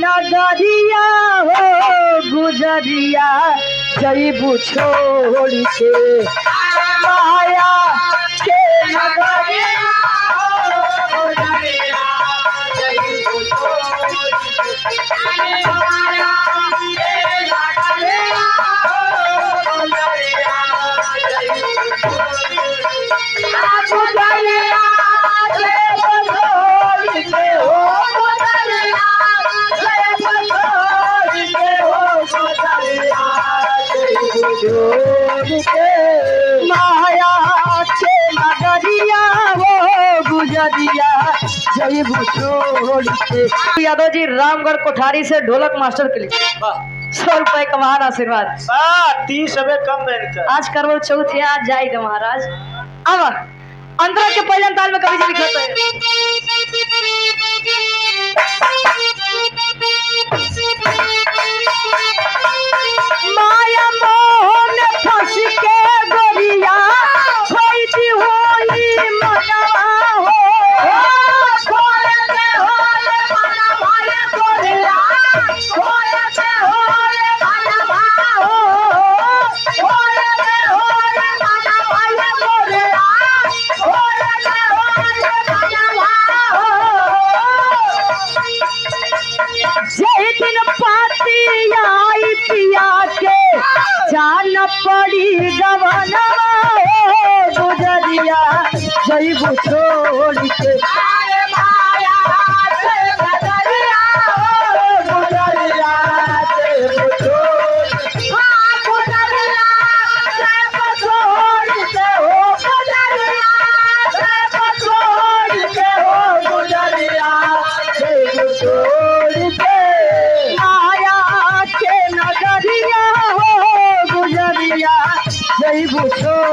नगरिया हो गुजरिया जईबू छोड़ के, माया के नगरिया हो गुजरिया जईबू छोड़ के, माया के नगरिया हो गुजरिया जईबू छोड़ के, गुजरिया जईबू छोड़ के हो गुजरिया जईबू छोड़ के हो गुजरिया जईबू छोड़ के, माया के नगरिया हो गुजरिया जईबू छोड़ के। यादव जी रामगढ़ कोठारी से ढोलक मास्टर के लिए 100 रुपए का महान आशीर्वाद। 30 हमें कम देने का। आज करवा चौथ है, आज जाएगा महाराज। अब अंतरा के पहले ताल में कवि जी लिखते हैं। माया मोह में फंस के गोरिया खोई होई मनवा हो, खोए के होए मनवा ये गोरिया, खोए के होए मनवा हो, खोए के होए मनवा ये गोरिया, खोए के होए मनवा हो। जय दिन पाती आई पिया के जान पड़ी गवनवा हो गुजरिया जईबू छोड़ के, माया से गुजरिया हो गुजरिया जईबू छोड़ के, हाँ गुजरिया जईबू छोड़ के हो गुजरिया जईबू छोड़ के हो गुजरिया जईबू छोड़ के, माया के नगरिया हो गुजरिया जईबू छोड़